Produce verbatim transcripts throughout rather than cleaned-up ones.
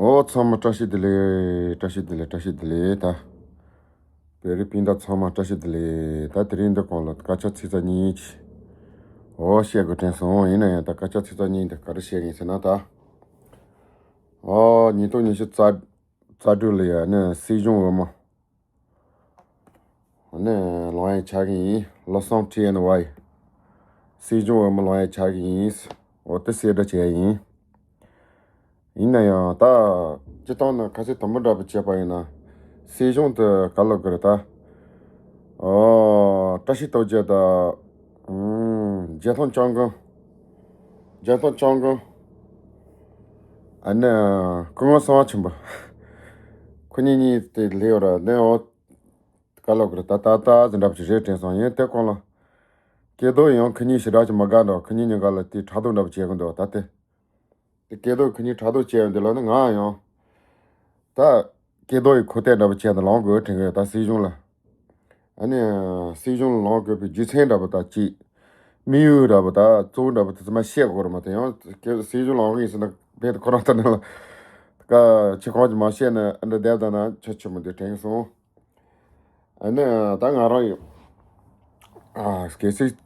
ཨོ་ཚང་མ་བཀྲ་ཤིས་བདེ་ལེགས། བཀྲ་ཤིས་བདེ་ལེགས། བཀྲ་ཤིས་བདེ་ལེགས། ད་བོད་རིགས་སྤུན་ཟླ་ཚང་མ་བཀྲ་ཤིས་བདེ་ལེགས། ད་དེ་རིང་འདི་གོང་ལ་སྐད་ཆ་ཚིག་ཙམ་གཉིས་ཅིག་ཨོ་བཤད་དགོས་དྲན་སོང་། ཡིན་ན་ཡང་ད་སྐད་ཆ་ཚིག་ཙམ་གཉིས་འདི་ག་རེ་བཤད་ཡིན་ཟེར་ན། ད་ཨོ་ཉིས་སྟོང་ཉི་ཤུ་རྩ་རྩ་དྲུག་ལ་ཡ་ནི་སྲིད་གཞུང་འོས་མི་ནི་ལངས་ཡ་ཆགས་ཀྱི་ཡིན། བློ་བཟང་ཊི་ཨེན་ཝའི་སྲིད་གཞུང་འོས་མི་ལངས་ཡ་ཆགས་ཀྱི་ཡིན། འོ་དེ་གསལ་བསྒྲགས་བྱས་ཡིན། ཡིན་ན་ཡང་ད་སྤྱི་བཏང་ནི་ཁ་སང་དུམ་བུ་འདྲ་པོ་བྱས་པ་ཡིན་ན། སྲིད་གཞུང་དེ་ག་ལབ་དགོས་རེད་ད། ཨོ་བཀྲ་ཤིས་རྡོ་རྗེ་དང་། ཨུམ། རྒྱལ་མཚན་བྱམས་མགོན། རྒྱལ་མཚན་བྱམས་མགོན། ཨ་ནི་སྐུ་ངོ་གསང་བ་ཆེན་པོ། ཁོ་གཉིས་གཉིས་དེ་སླེབས་ཡོད་ར། ནས་འོ་ག་ལབ་དགོས་རེད་ད། ད་ད་ཟིན་འདྲ་པོ་ཞིག་རེད་དྲན་སོང་། ཡིན་དེ་གོང་ལ་སྐལ་རྡོར་ཡང་ཁོ་གཉིས་ཞེ་དྲག་ཅིག་མ་དགའ་འདུག། ཁོ་གཉིས་གཉིས་ཀ་ལ་དེ་ཕྲག་དོག་འདྲ་པོ་བྱེད་གི་འདུག་ད་དེ། དེ་སྐལ་རྡོར་ཁོ་གཉིས་ཕྲག་དོག་བྱས་ཡོང་དུས་ལ་ནི་ང་ཡང་ད་སྐལ་རྡོར་ཡི་ཁོ་ཐད་འདྲ་པོ་བྱས་ནས་ལངས་དགོས་དྲན་གི་ཡོད། ད་སྲིད་གཞུང་ལ། ཨ་ནི་སྲིད་གཞུང་ལ་ལངས་དགོས་པའི་རྒྱུ་མཚན་འདྲ་པོ་ད་ཅིག་དམིགས་ཡུལ་འདྲ་པོ་ད་གཙོ་བོ་འདྲ་པོ་དེ་ཚོ་མ་བཤད་དགོས་རེད་མ། དེ་ཡང་སྲིད་གཞུང་ལ་ལངས་གི་ཡིན་ཟེར་ན་བེད་ཁོ་རང་ལྟ་ན་ལ་ཀ་ཆེ་ཁོང་གིས་མ་བཤད་ན་འདི་བསྡད་ད་ན་ཆ་ཆེན་མོ་འདི་དྲན་སོང་། ཨ་ནི་ད་ང་རང་ཡི་ཨ་གལ་སྲིད་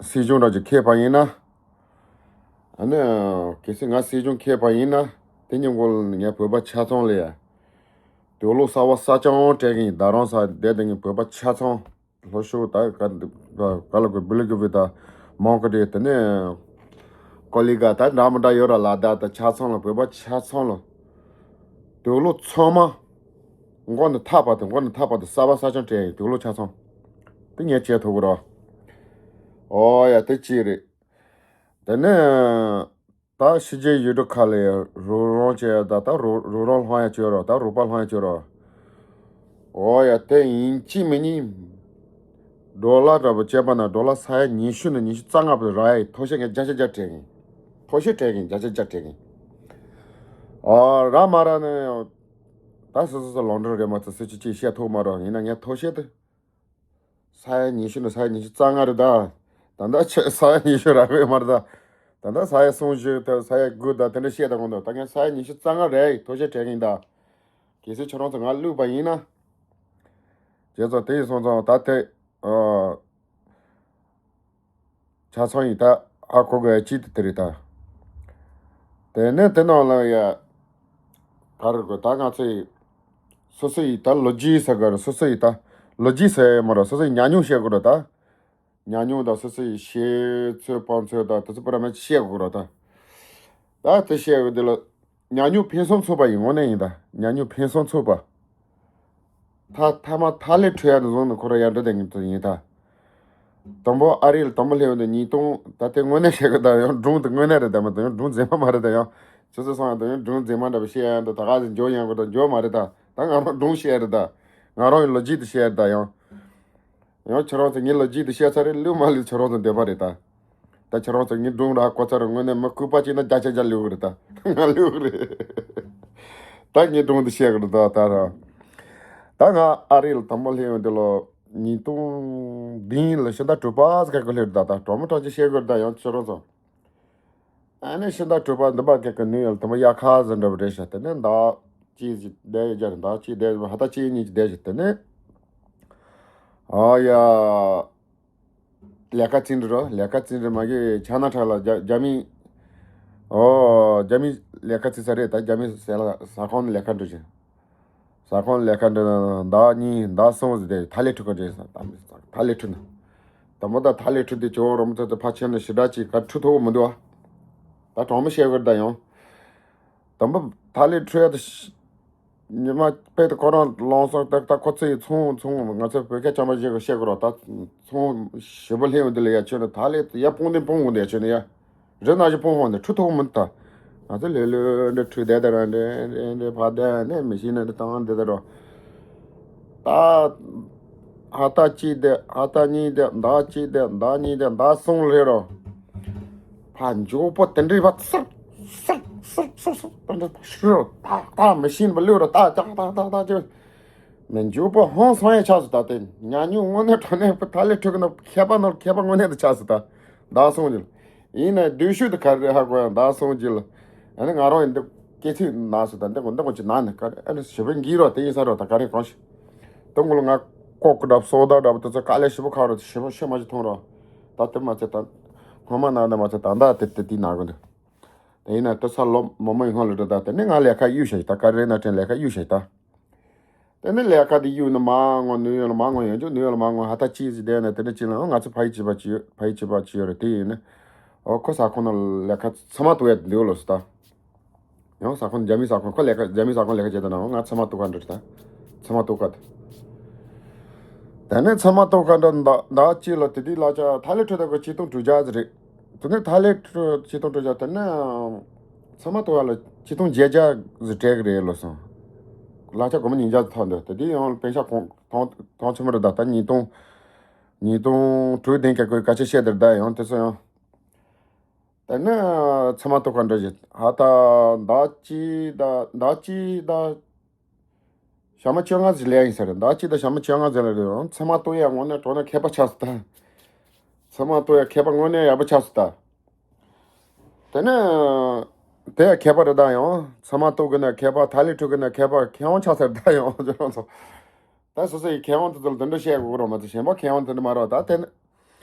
སྲིད་གཞུང་འདྲ་ཅིག་ཁེལ་པ་ཡིན་ན། ཨ་ནི་གལ་སྲིད་ང་སྲིད་གཞུང་ཁེལ་པ་ཡིན་ན། དེ་ཉིན་མགོ་ལ་ངས་བོད་པ་ཆ་ཚང་ལ་ཡ་དུག་ལོག་གསར་པ་གསར་རྐྱང་སྤྲད་གི་ཡིན། ད་རང་ས་བསྡད་དེ་ངས་བོད་པ་ཆ་ཚང་ལྷོ་ཕྱོགས་ད་ག་ག་ལ་གོ་བི་ལི་གི་བི་ད་མོང་ག་རེད། དེ་ནས་ཀོ་ལི་ག་ད་འདྲ་མི་འདྲ་ཡོད་ར། ལ་དྭགས་ད་ཆ་ཚང་ལ་བོད་པ་ཆ་ཚང་ལ་དུག་ལོག་ཚང་མ་མགོ་ནས་ཐག་བར་དུ་མགོ་ནས་ཐག་བར་དུ་གསར་པ་གསར་རྐྱང་སྤྲད་ཡིན། དུག་ལོག་ཆ་ཚང་དེ་ངས་བྱེད་ཐུབ་གི་ར། ཨོ་ཡ་དེ་གཅིག་རེད། དེ་ནས་ད་ཕྱི་རྒྱལ་ཡུལ་གྲུ་ཁག་ལ་རོགས་རམ་བྱས་ད་ད་རོགས་རོགས་རམ་སློང་ཡ་བྱོས་རོགས། ད་རོགས་པ་སློང་ཡ་བྱོས་རོགས། ཨོ་ཡ་དེ་ཡིན་གཅིག་མིན་གཉིས་ཌོ་ལར་འདྲ་པོ་བྱས་པ་ན་ཌོ་ལར་ས་ཡ་ཉི་ཤུ་ནས་ཉི་ཤུ་རྩ་ལྔ་བར་རག་ཡ་ཐོ་ཤེ་ངས་བརྒྱ་ཆ་བརྒྱ་སྤྲད་གིན། ཐོ་ཤེ་སྤྲད་གིན་བརྒྱ་ཆ་བརྒྱ་སྤྲད་གིན། ཨོ་རག་མ་རག་ནས་ད་སོ་སོ་སོ་ལོན་ཌོན་རེད་མ་གཏོགས་སུ་ཅི་ཅི་བཤད་ཐུབ་མ་རེད། ཡིན་ན་ངས་ཐོ་ཤེ་དེ། ས་ཡ་ཉི་ཤུ་ནས་ས་ཡ་ཉི་ཤུ་རྩ་ལྔ་རེད་ད། ད་ལྟ་ཁྱོད་ས་ཡ་ཉི་ཤུ་རག་གི་མ་རེད་ད། ད་ལྟ་ས་ཡ་སུམ་ཅུ་དང་ས་ཡ་དགུ་དང་དེ་འདྲ་བཤད་ད་གོང་དུ་ད་ངས་ས་ཡ་ཉི་ཤུ་རྩ་ལྔ་རེད། ཐོ་ཤེ་སྤྲད་གིན་ད། གལ་སྲིད་ཁྱོད་རང་ཚོ་ང་བླུགས་པ་ཡིན་ན། བྱས་ཙང་དེ་ཡིན་སོང་ཙང་ད་དེ་ཨ། ཆ་ཚང་ཡིན་ད། ཨ་ཁོ་གི་གཅིག་དེ་དེ་རེད་ད། དེ་ནས་དེ་ནང་ལ་ཡ། ག་རེ་དགོས་ད་ང་ཚོ་ཡི། སོ་སོ་ཡི་ད་ལོ་རྒྱུས་ཟེར་ག་རེ་སོ་སོ་ཡི་ད། ལོ་རྒྱུས་ཟེར་ཡ་མ་རེད། སོ་སོ་ཡི་ཉམས་མྱོང་བཤད་དགོས་རེད་ད། ཉམས་མྱོང་དང་སོ་སོ་ཡི་ཤེས་ཚོད་དཔང་ཚོད་དང་དེ་ཚོ་པུ་ར་མ་བཤད་དགོས་རེད་ད། ད་དེ་བཤད་དགོས་དེ་ལ། ཉམས་མྱོང་ཕུན་སུམ་ཚོགས་པ་ཡིན། དངོས་གནས་ཡིན་ད། ཉམས་མྱོང་ཕུན་སུམ་ཚོགས་པ། ཐ་ཐ་མ་ཐ་ལེ་ཁྲུ་ཡ་ནི་བཟུང་ནི་ཁོ་ར་ཡར་འགྲོ་དེ་ངེས་ཐུབ་ཡིན་ད། དང་པོ་ཨ་རི་ལ་དང་པོ་སླེབས་ཡོང་དུས་ཉིས་སྟོང་ད་ལྟའི་དངོས་གནས་བཤད་གི་ད་ཡང་སྒྲུང་དེ་དངོས་གནས་རེད་ད། མ་ད་ཡང་སྒྲུང་རྫུན་མ་མ་རེད་ད། ཡང་ཆུ་ཚོད་སོང་ཡང་ད་ཡང་སྒྲུང་རྫུན་མ་འདྲ་པོ་བཤད་ཡང་ད་ད་ག་ཟིག་འཇོག་ཡང་གི་ད་འཇོག་མ་རེད་ད། ད་ང་རང་སྒྲུང་བཤད་རེད་ད། ང་རང་གི་ལོ་རྒྱུས་དེ་བཤད་རེད་ད། ཡང་ཡང་ཁྱེད་རང་ཚོ་ངའི་ལོ་རྒྱུས་དེ་བཤད་ཚར་རེད། བླུགས་མ་བླུགས་ཁྱེད་རང་ཚོ་འདོད་པ་རེད་ད། ད་ཁྱེད་རང་ཚོ་ངའི་སྒྲུང་ར་གོ་ཚར་རེད། དངོས་གནས་མི་ལྐུགས་པ་ཅིག་ན་བརྒྱ་ཆ་བརྒྱ་བླུགས་གི་རེད་ད། ང་བླུགས་གི་རེད། ད་ངའི་སྒྲུང་དེ་བཤད་གི་རེད་ད་ད་ར། ད་ང་ཨ་རི་ལ་དང་པོ་སླེབས་ཡོང་དུས་ལོ་ཉིས་སྟོང་བདུན་ལ་ཕྱི་ཟླ་དྲུག་པ་ཟེར་གི་སླེབས་རེད་ད། ད་གྲོགས་མོ་གྲོགས་ཅིག་བཤད་གི་རེད་ད། ཡང་ཁྱེད་རང་ཚོ། ཨ་ནི་ཕྱི་ཟླ་དྲུག་པ་འདི་པ་གི་གི་ནིའུ་ཡོག་ལ་དང་པོ་དབྱར་ཁ་ཟེར་འདྲ་པོ་རེད་ཤག་དེ་ནས་ཟླ་གཅིག་ཅིག་བསྡད་ཡོད་རྒྱུ་རེད། ཟླ་གཅིག་བསྡད་ཧ་ད་གཅིག་གཉིས་ཅིག་བསྡད་ཤག་དེ་ནས་ཨ་ཡ། ལས་ཀ་བྱེད་འགྲོ་རོགས། ལས་ཀ་བྱེད་འགྲོ་མ་གི་ཆ་ན་ཁྲག་ལ་རྒྱ་རྒྱ་མི། ཨོ་རྒྱ་མི་ལས་ཀ་བྱེད་ས་རེད་ད། རྒྱ་མི་ཟས་ལ་ཟ་ཁང་ལས་ཀ་འགྲོ་བཞིན། ཟ་ཁང་ལས་ཀ་འགྲོ་ན་ཟླ་གཉིས་ཟླ་གསུམ་ཟིག་དེ་ཐ་ལེ་ཁྲུ་ག་འདྲེ་ས་ད་ཐ་ལེ་ཁྲུ་ན། དང་པོ་ད་ཐ་ལེ་ཁྲུ་དེ་ཇོ་བོ་རོ་མོ་ཚོ་ཚོ་ཕ་ཆེན་ནས་ཞི་དྲག་ཅིག་ག་ཁྲུ་ཐོག་མི་འདུག་ཨ། ད་གྲོང་མི་བཤད་གི་རེད་ད་ཡང་། དང་པོ་ཐ་ལེ་ཁྲུ་ཡ་དེ་ཉི་མ་དཔེ་དེ་ཁོ་རང་ལོང་སོང་། ད་ད་ཁོ་ཚོ་ཡི་ཚོང་ཚོང་ང་ཚོ་བོད་སྐད་ཅང་མ་བཤད་གི་བཤད་གི་རོགས། ད་ཚོང་ཞེ་པོ་ལྷན་འདི་ལ་ཡ་ཆོད་ནས་ཐ་ལེ་ཡ་སྤུངས་ནས་སྤུངས་འོང་དེ་ཆོད་ནས་ཡ་རི་ན་ཞིག་སྤུངས་འོང་དེ་ཁྲུ་ཐོག་མི་ད། ང་ཚོ་ལེ་ལོ་འདྲ་ཁྲུ་དེ་ད་ར་འདྲེ་འདྲེ་འདྲེ་ཕ་དེ་ནས་མི་ཤེས་ན་འདྲེ་བཏང་འདི་ད་རོ། ད། ཧ་ད་གཅིག་དེ་ཧ་ད་གཉིས་དེ་ཟླ་གཅིག་དེ་ཟླ་གཉིས་དེ་ཟླ་གསུམ་ལྷེ་རོ། ཕ་མགྱོགས་པོ་དེ་འདྲའི་བ་སག་སག་སག་སག་སག་དེ་འདྲ་ཤི་རོ། ཏག་ཏག་མི་ཤེས་པ་ལུས་རོ། ཏག་ཏག་ཏག་ཏག་ཏག་ཅིག་མི་མགྱོགས་པོ་ཧང་སང་ཡ་ཆགས་སུ། ད་དེ་ཉ་ཉུང་དངོས་གནས་དྲང་གནས་ཐ་ལེ་ཁྲུ་གི་ནང་མཁས་པ་ནང་མཁས་པ་དངོས་གནས་དུ་ཆགས་སུ། ད་ཟླ་གསུམ་ཅིག་ཡིན་ན་སྡུག་ཤོས་དེ་ག་རེ་ཧ་གོ་ཡང་ཟླ་གསུམ་ཅིག་ལ་ཨ་ནི་ང་རང་ཡིན་འདུག་སྐྱེ་ཚིག་ན་སོ་ད་འདི་གོ་འདི་གོ་ཅི་ན་ནི་ཀ་ཨ་ནི་ཞི་བའི་འགྱིག་རོ་དེ་ཡིན་ས་རོ་ད་ག་རེ་གང་ཞིག་དེ་ངོ་ལ་ང་ལྐོག་གི་འདྲ་སོ་ད་འདྲ་པོ་དེ་ཚོ་དཀའ་ལས་ཞི་བོ་ཁག་རོ་ཞི་བོ་ཤི་མ་ཅི་མཐོང་རོ། ད་དེ་མ་ཚད་ད་སྔོན་མ་ན་འདི་མ་ཚད་ད་ད་དེ་དེ་དེ་ན་གོ་འདི་དེ་ཡིན་ན་དེ་ས་ལོ་མོ་མོ་ཡི་སྔོན་ལ་འགྲོ་ད་དེ་ནི་ང་ལས་ཀ་གཡུག་ཤ་ཞིག་ད་ག་རེ་ན་དྲན་ལས་ཀ་གཡུག་ཤ་ཞིག་ད། དེ་ནས་ལས་ཀ་དེ་གཡུག་ནས་མ་ངོ་ནུས་ཡོད་ལ་མ་ངོ་ཡོད་འཇུག་ནུས་ཡོད་ལ་མ་ངོ་ཧ་ད་ཅི་ཟིག་བསྡད་ནས་དེ་འདྲ་ཅི་ལ་ང་ཚོ་ཕ་ཡི་བྱིས་པ་ཅི་ཡོད་ཕ་ཡི་བྱིས་པ་ཅི་ཡོད་རེད་དེ་ཡིན་ནས། ཨོ་ཁོ་ས་ཁོང་ན་ལས་ཀ་ཚང་མ་གཏོང་ཡ་དེ་འདུག་ལོ་སུ་ད། ཡང་ས་ཁོང་རྒྱ་མི་ས་ཁོང་ཁོ་ལས་ཀ་རྒྱ་མི་ས་ཁོང་ལས་ཀ་བྱེད་དེ་ན་ང་ཚང་མ་གཏོང་ག་འདྲ་རེད་ད། ཚང་མ་གཏོང་ག་དེ། དེ་ནས་ཚང་མ་གཏོང་ག་འདྲ་ད་ད་ཅི་ལ་དེ་དུས་ལ་ཅག་ཐ་ལི་ཁྲོད་ད་གི་ཆིག་སྟོང་དྲུག་བརྒྱ་ཟིག་རེད། དེ་ནས་ཐ་ལི་ཁྲོད་ཆིག་སྟོང་དྲུག་བརྒྱ་དེ་ནས་ཚང་མ་གཏོང་ཡ་ལ་ཆིག་སྟོང་བརྒྱད་བརྒྱ་ཟིག་སྤྲད་གི་རེད་ལོ་སོང་། ལ་ཅག་སྒོར་མོ་ཉིས་བརྒྱ་ཐོག་འདུག་དེ་དུས་ཡང་པེ་ཤག་ཁོང་ཐོང་ཐོང་ཆེན་མོ་རེད་ད་ད་ཉིས་སྟོང་ཉིས་སྟོང་དྲུག་བདུན་གྱ་གོས་ག་ཆེ་བཤད་དེར་ད་ཡང་དེ་ཚོ་ཡང་། དེ་ནས་ཚང་མ་གཏོང་ག་འདྲ་ཞིག་ཧ་ད་ཟླ་གཅིག་ད་ཟླ་གཅིག་ད་ཞག་མ་བཅོ་ལྔ་ཟིག་ལས་ཡིན་ས་རེད། ཟླ་གཅིག་ད་ཞག་མ་བཅོ་ལྔ་ཟིག་ལས་རེད། ཚང་མ་གཏོང་ཡ་དངོས་གནས་དྲང་གནས་མཁས་པ་ཆགས་སོང་ད། ཚང་མ་གཏོང་ཡ་མཁས་པ་དངོས་གནས་ཡག་པོ་ཆགས་སོང་ད། དེ་ནས་དེ་ཡ་མཁས་པ་རེད་ད་ཡང་ཚང་མ་གཏོང་གི་ན་མཁས་པ་ཐ་ལི་ཁྲོད་གི་ན་མཁས་པ་མཁས་དབང་ཆགས་ས་རེད་ད་ཡང་ཚོ། ད་སོ་སོ་ཡི་མཁས་དབང་དེ་ཚོ་ལ་དེ་འདྲ་བཤད་དགོས་རོགས་མ་ཚོ་གཞན་པ་མཁས་དབང་དེ་འདྲ་མ་རོགས་ད་དེ་ནས།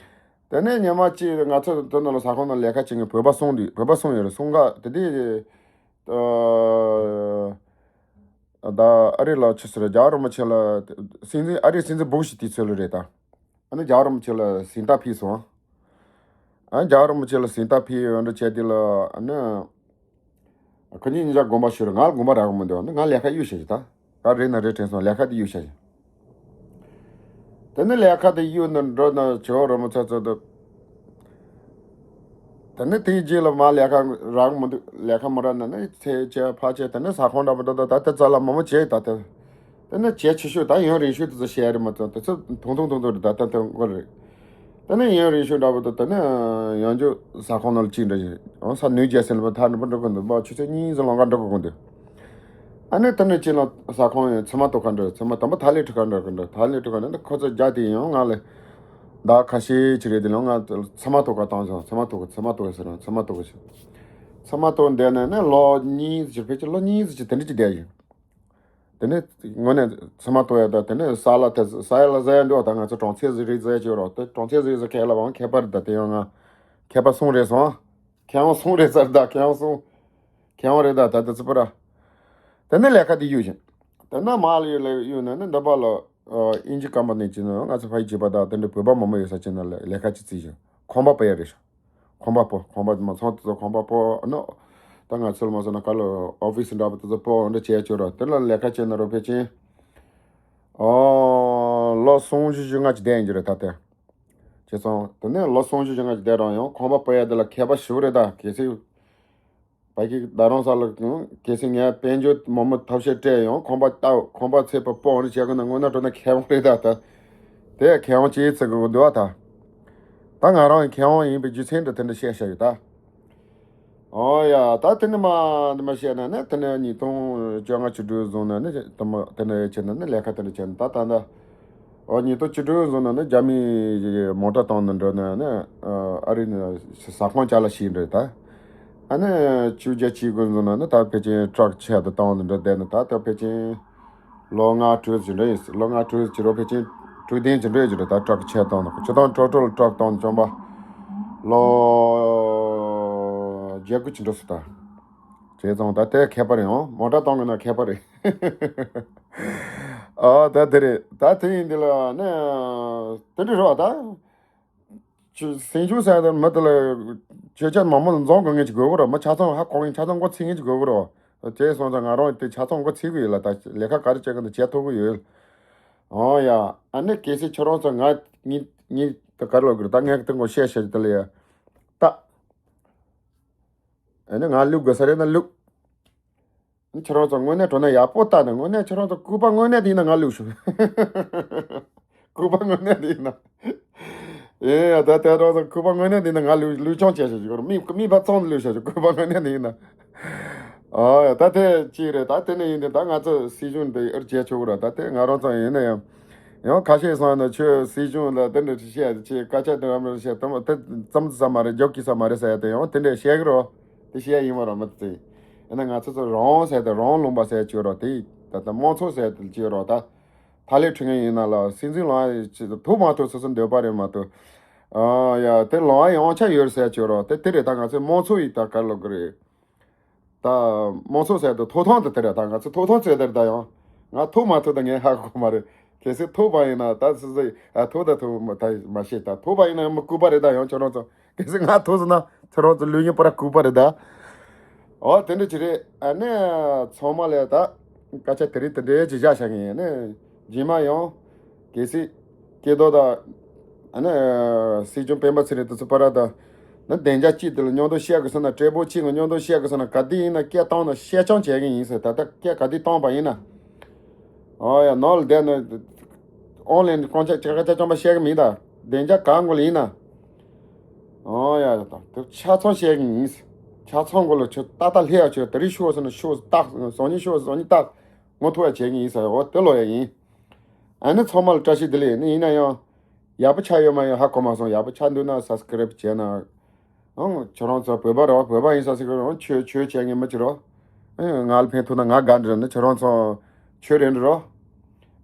དེ་ནས་ཉི་མ་གཅིག་ང་ཚོ་དེ་ནང་ལ་ས་ཁོངས་ནང་ལས་ཀ་བྱེད་མཁན་བོད་པ་གསུམ་འདུག་བོད་པ་གསུམ་ཡོད་རེད་གསུམ་ག་དེ་དུས། ཨ་ད་ཨ་རི་ལ་ཆི་ཟེར་རྒྱལ་བ་རིན་པོ་ཆེ་ལ་སྲིད་འཛིན་ཨ་རིའི་སྲིད་འཛིན་སྦུག་ཤི་དུས་ཚོད་ལ་རེད་ད། ཨ་ནི་རྒྱལ་བ་རིན་པོ་ཆེ་ལ་གཟེངས་རྟགས་ཕུལ་སོང་། ཨ་རྒྱལ་བ་རིན་པོ་ཆེ་ལ་གཟེངས་རྟགས་ཕུལ་ཡོད་འདྲ་བྱས་དུས་ལ་ཨ་ནི། ཁོ་གཉིས་གཉིས་ཆ་དགོངས་པ་ཞུ་རེད། ང་ལ་དགོངས་པ་རག་གི་མི་འདུག་ང་ལས་ཀ་གཡུག་བྱས་ཤིག་ད། ད་རེད་ན་རེད་དྲན་སོང་ལས་ཀ་དེ་གཡུག་བྱས་ཤིག་དེ་ནས་ལས་ཀ་དེ་གཡུག་ནས་འགྲོ་ན་ཇོ་རོ་མོ་ཚ་ཚོ་དུ། དེ་ནས་དེའི་རྗེས་ལ་མ་ལས་ཀ་རག་མི་འདུག་ལས་ཀ་མི་རག་ན་ནི་ཚེ་ཆེ་ཕ་ཆེ་དེ་ནས་ས་ཁོངས་འདྲ་མི་འདྲ་ད་ད་དེ་ཙ་ལ་མང་མོ་བྱས་ད་དེ། དེ་ནས་བྱས་ཆེ་ཤོས་ད་ཡུན་རིང་ཤོས་དེ་ཚོ་བཤད་རེད་མ་ཚོ་དེ་ཚོ་ཐུང་ཐུང་ཐུང་ཐུང་རེད་ད་ད་དེ་མགོ་རེད། དེ་ནས་ཡུན་རིང་ཤོས་འདྲ་པོ་དེ་དེ་ནས་ཡང་ཅུ་ས་ཁོངས་ནང་ལ་ཅིག་འདྲ་ཞིག་ཡང་ས་ནུས་རྒྱལ་སྲས་ལ་ཐར་འདྲ་པོ་འགྲོ་གི་འདུག་མ་ཆུ་ཚོད་གཉིས་ཙམ་ལོང་ག་འགྲོ་གི་འདུག་ཨ་ནི་དེ་ནས་ཅི་ལ་ས་ཁོངས་ཡང་ཚང་མ་གཏོང་ག་འདྲ་ཚང་མ་དམ་པ་ཐ་ལི་ཁྲོད་ག་འདྲ་ག་འདྲ་ཐ་ལི་ཁྲོད་ག་འདྲ་ཁོ་ཚོ་རྒྱ་དེ་ཡང་ང་ལ་ཟླ་ཁ་ཤས་ཅིག་རེད་དེ་ལོང་ང་ཚང་མ་གཏོང་ག་བཏང་སོང་ཚང་མ་གཏོང་ག་ཚང་མ་གཏོང་ག་ཟེར་ཚང་མ་གཏོང་ག་ཞིག་ཚང་མ་གཏོང་བསྡད་ནས་ནི་ལོ་གཉིས་ཅིག་ཕལ་ཆེར་ལོ་གཉིས་ཅིག་དེ་འདྲ་ཅིག་བསྡད་ཡོད། དེ་ནས་དངོས་གནས་ཚང་མ་གཏོང་ཡ་ད་དེ་ནས་ས་ལ་དེ་ས་ཡ་ལ་ཟ་ཡ་འདྲ་བ་ད་ང་ཚོ་གྲོང་ཚད་ཟིག་རེད་ཟ་ཡ་ཅིག་ཡོད་རོགས་དེ་གྲོང་ཚད་ཟིག་ཟ་མཁན་ལ་བང་ཁྱད་པར་ད་དེ་ཡང་ང་ཁྱད་པར་གསུམ་རེད་སོང་ཁྱད་པར་གསུམ་རེད་ཟེར་ད་ཁྱད་པར་གསུམ་ཁྱད་པར་རེད་ད་ད་དེ་ཚོ་པུ་ར། དེ་ནས་ལས་ཀ་དེ་གཡུག་བཞིན་དེ་ན་མ་ལ་ཡོད་ལ་གཡུག་ན་ནི་འདི་པ་ལ་ཨིན་ཇི་ཀམ་པ་ནི་ཅི་ན་ང་ཚོ་ཕ་ཡི་བྱིས་པ་ད་དེ་འདྲ་བོད་པ་མང་པོ་ཡོད་ས་ཅི་ན་ལས་ཀ་ཅིག་བརྩིས་བཞིན་ཁང་པ་སྤོ་ཡ་རེད་ཤག་ཁང་པ་སྤོ་ཁང་པ་མ་ཚང་དེ་ཚོ་ཁང་པ་སྤོ་ཨ་ནི་ད་ང་ཚོ་ལ་མ་སོང་ན་ག་ལ་ཨོ་ཕི་སི་འདྲ་པོ་དེ་ཚོ་སྤོ་འདྲ་བྱས་ཆོག་ར་དེ་ལ་ལས་ཀ་བྱས་ན་རོ་ཕལ་ཆེར་ཨོ་ལོ་གསུམ་བཞི་བཞི་ལྔ་ཅིག་བསྡད་ཡིན་རྒྱུ་རེད་ད་དེ་བྱས་ཙང་དེ་ནས་ལོ་གསུམ་བཞི་བཞི་ལྔ་ཅིག་བསྡད་རང་ཡང་ཁང་པ་སྤོ་ཡ་དེ་ལ་མཁས་པ་ཞིག་རེད་ད་གལ་སྲིད་བ་གི་ད་རང་ས་ལ་གལ་སྲིད་ངས་དཔལ་འབྱོར་མང་མོ་ཐབས་ཤེས་སྤྲད་ཡང་ཁང་པ་ལྟ་ཁང་པ་ཚད་པ་སྤོ་འདྲ་བྱས་གི་ན་དངོས་གནས་དྲང་གནས་མཁས་པ་རེད་ད་ད། དེ་མཁས་དབང་ཅིག་བརྩི་དགོས་འདུག་བ་ད། ད་ང་རང་མཁས་དབང་ཡིན་པའི་རྒྱུ་མཚན་འདི་དེ་འདྲ་བཤད་བཞག་ཡོད་ད། ཨོ་ཡ་ད་དེ་ནི་མ་འདི་མ་བཤད་ན་ནི་དེ་ནི་ཉིས་སྟོང་བཅོ་ལྔ་བཅུ་དྲུག་བཟུང་ན་ནི་དེ་མ་དེ་ནི་བྱས་ན་ནི་ལས་ཀ་དེ་འདྲ་བྱས་ན་ད་ད་ད། ཨོ་ཉིས་སྟོང་བཅུ་དྲུག་བཟུང་ན་ནི་རྒྱ་མིས་མོ་ཊ་བཏང་ནས་འགྲོ་ནས་ནི་ཨ་རི་ནས་ས་ཁོངས་ཅ་ལག་ཞིག་འདྲ་ད། ཨ་ནི་བཅོ་བརྒྱད་བཅུ་དགུ་བཟུང་ན་ནི་ད་ཕལ་ཆེར་ཊྲག་ཆེ་དུ་བཏང་ནས་འགྲོ་བསྡད་ནི་ད་ད་ཕལ་ཆེར། ལོ་ལྔ་དྲུག་ཅིག་འདྲ་ཡིན། ལོ་ལྔ་དྲུག་ཅིག་རོ་ཕལ་ཆེར་དྲུག་བདུན་ཅིག་འདྲ་ཡོད་ཀྱི་རེད་ད་ཊྲག་ཆེ་བཏང་ནོ་ཆུ་དང་ཊྲོ་ཊོ་ལ་ཊྲག་བཏང་བཅོམ་པ། ལོ་བརྒྱད་དགུ་ཅིག་འགྲོ་སྲིད་ད། བྱས་ཙང་ད་དེ་ཁྱད་པར་ཡང་མོ་ཊ་བཏང་གི་ན་ཁྱད་པར་རེད། ཨ་ད་དེ་རེད་ད་དེ་ཡིན་འདི་ལ་ནི་དེ་འདྲ་རེད་བ་ད། ཅི་སེམས་ཆུང་ཟེར་དེ་མི་དེ་ལ་ཁྱོད་ཅག་མང་མོ་ལ་འཛོམས་དགོས་ངེས་ཀྱི་དགོས་གི་རོ་མི་ཆ་ཚང་ཧ་གོ་ངེས་ཆ་ཚང་མགོ་ཚིག་ངེས་ཀྱི་དགོས་གི་རོ། དེ་སོང་ཙང་ང་རང་དེ་ཆ་ཚང་མགོ་ཚིག་གི་ཡོད་ལ་ད་ལས་ཀ་ག་རེ་བྱེད་གི་འདུག་བྱེད་ཐུབ་གི་ཡོད། ཨོ་ཡ་ཨ་ནི་གལ་སྲིད་ཁྱོད་རང་ཚོ་ང་ངི་ངི་དེ་ག་རེ་ལབ་དགོས་རེད་ད་ངས་དེ་མགོ་བཤད་བཤད་ཀྱི་དེ་ལ་ཡ། ད་ཨ་ནི་ང་ལུག་དགོས་ས་རེད་ན་ལུག་ཁྱེད་རང་ཚོ་དངོས་གནས་དྲང་གནས་ཡག་པོ་ལྟ་ནས་དངོས་གནས་ཁྱེད་རང་ཚོ་ལྐུགས་པ་དངོས་གནས་དེ་ཡིན་ན་ང་ལུག་ཞུ། ལྐུགས་པ་དངོས་གནས་དེ་ཡིན་ན། ཨེ་ཡ་ད་དེ་རང་ཚོ་ལྐུགས་པ་དངོས་གནས་དེ་ཡིན་ན་ང་ལུག་ལུག་ཆང་བྱས་ཞུ་ཞུ་གོ་མི་མི་ཕར་ཚོང་ལུག་ཞུ་ཞུ་ལྐུགས་པ་དངོས་གནས་དེ་ཡིན་ན། ཨ་ཡ་ད་དེ་གཅིག་རེད་ད་དེ་ནས་ཡིན་དེ་ད་ང་ཚོ་སྲིད་གཞུང་འདི་ཨེར་བྱས་ཆོག་གི་ར་ད་དེ་ང་རང་ཚོ་ཡིན་ན་ཡང་། ཡང་ཁ་ཤས་སོང་ན་ཁྱོད་སྲིད་གཞུང་ལ་དེ་འདྲ་བཤད་ཅེས་སྐད་ཆ་དེ་རང་མི་བཤད་དམ་དེ་ཙམ་ཙམ་མ་རེད་རྒྱོག་གི་ས་མ་རེད་ཟེར་ཡ་དེ་ཡང་དེ་འདྲ་བཤད་གི་རོ། དེ་བཤད་ཡིན་མ་རོ་མི་ཚེ། ཡིན་ན་ང་ཚོ་ཚོ་རང་ཟེར་ཏེ་རང་ལུང་པ་ཟེར་བྱོས་རོགས། དེ་ད་ལྟ་དམངས་གཙོ་ཟེར་ཏེ་བྱོས་རོགས། ད་ཐ་ལེ་ཁྲི་ངན་ཡིན་ན་ལ་སྲིད་འཛིན་ལ་ཐུག་མ་ཐུག་སོ་སོ་འདོད་པ་རེད་མ་གཏོགས། ཨ་ཡ་དེ་ལོང་ཡང་ཆ་ཡོད་ཟེར་བྱོས་རོགས། དེ་དེ་རེད། ད་ང་ཚོའི་དམངས་གཙོ་ཡིན་ད་ག་ལོག་གི་རེད། ད་དམངས་གཙོ་ཟེར་དུས་ཐོབ་ཐང་དེ་དེ་རེད། ད་ང་ཚོ་ཐོབ་ཐང་ཟེར་དེ་རེད། ད་ཡང་ང་ཐུག་མ་ཐུག་ད་ངས་ཧ་གོ་མ་རེད། གལ་སྲིད་ཐུག་པ་ཡིན་ན་ད་སི་སི་ཨ་ཐུག་ད་ཐུག་མ་ད་མ་ཤེས། ད་ཐུག་པ་ཡིན་ན་ཡང་མི་ལྐུགས་པ་རེད། ད་ཡང་ཁྱོད་རང་ཚོ་གལ་སྲིད་ང་ཐུག་སོང་ན་ཁྱོད་རང་ཚོ་ལུས་ཡིན་པ་ར་ལྐུགས་པ་རེད་ད། ཨོ་དེ་འདྲ་ཅི་རེད། ཨ་ནི་ཚང་མ་ལས་ད་སྐད་ཆ་དེ་རིང་དེ་འདྲའི་ཅི་བཞག་བཞག་གི་ཡིན། ཨ་ནི་རྗེས་མ་ཡང་གལ་སྲིད་སྐྱེ་རྡོ་ད་ཨ་ནི་སྲིད་སྐྱོང་སྤེན་པ་ཚེ་རིང་དེ་ཚོ་པ་ར་ད་ནི་བདེ་འཇགས་སྐྱིད་དེ་ལ་མཉམ་དུ་བཤད་དགོས་སོང་ན། སྤྲེལ་པོ་ཆེ་གི་མཉམ་དུ་བཤད་དགོས་སོང་ན། ག་དུས་ཡིན་ན་སྐད་བཏང་ན་བཤད་རྐྱང་བྱེད་ཀྱི་ཡིན་ཟེར། ད་ལྟ་སྐད་ག་དུས་བཏང་པ་ཡིན་ན། ཨོ་ཡ་ནོར་ལ་བསྡད་ན་ཨོན་ལན་རྐང་ཆ་ཅ་ཀ་ཅ་ཅང་པ་བཤད་གི་མིན་ད། བདེ་འཇགས་གང་དགོས་ལ་ཡིན་ན། ཨོ་ཡ་ཡ་ད་དེ་ཆ་ཚང་བཤད་གི་ཡིན། ཆ་ཚང་དགོས་ལ་ཁྱོད་ཏག་ཏག་སླེབས་ཡ། ཁྱོད་དེ་རིང་ཤོག་ཟེར་ན་ཤོག་ཏག། སང་ཉིན་ཤོག་ཟེར་ན་སང་ཉིན་ཏག་ངོ་ཐུག་ཡ་བྱེད་གི་ཡིན་ཟེར། ཨོ་དེ་ལོ་ཡ་ཡིན། ཨ་ནི་ཚང་མ་ལ་བཀྲ་ཤིས་བདེ་ལེགས། ནི་ཡིན་ན་ཡང་ཡག་པོ་ཆགས་ཡོད་མ་ཡོད་ཧ་གོ་མ་སོང་། ཡག་པོ་ཆགས་འདུག་ན་སབ་སི་ཀ་རེབ་བྱས་ན། ཨང་། ཁྱོད་རང་ཚོ་བོད་པ་རེད་བ། བོད་པ་ཡིན་ས་ཟིག་རང་ཆོས་ཆོས་བྱེད་ངེས་མི་བྱེད་རོགས། ཨེ་ང་ལ་ཕན་ཐོགས་ན་ང་དགའ་འདྲི་ནི་ཁྱོད་རང་ཚོ་ཆོས་རེད་འདྲི་རོགས།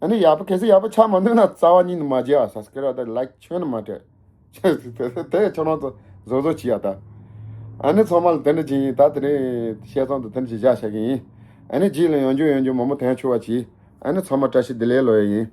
ཨ་ནི་ཡག་པོ་གལ་སྲིད་ཡག་པོ་ཆགས་མ་འདུག་ན་རྩ་བ་ཉིད་ནས་མ་བརྗེད་ཨ། སབ་སི་ཀ་རེབ་དང་ལའིཀ་ཆོས་ནས་མ་སྤྲད། དེ་ཁྱོད་རང་ཚོ་བཟོ་བཟོ་བྱེད་ཡ་ད། ཨ་ནི་ཚང་མ་ལ་དེ་འདྲ་བྱེད་ཡིན། ད་དེ་རིང་བཤད་སྟངས་དེ་དེ་འདྲ་བྱེད་བཞག་བྱ་གི་ཡིན། ཨ་ནི་རྗེས་ལ་ཡང་བསྐྱར་ཡང་བསྐྱར་མང་པོ་དོན་ཆུང་བ་བྱེད། ཨ་ནི་ཚང་མ་བཀྲ་ཤིས་བདེ་ལེགས་ལོ་ཡ་ཡིན།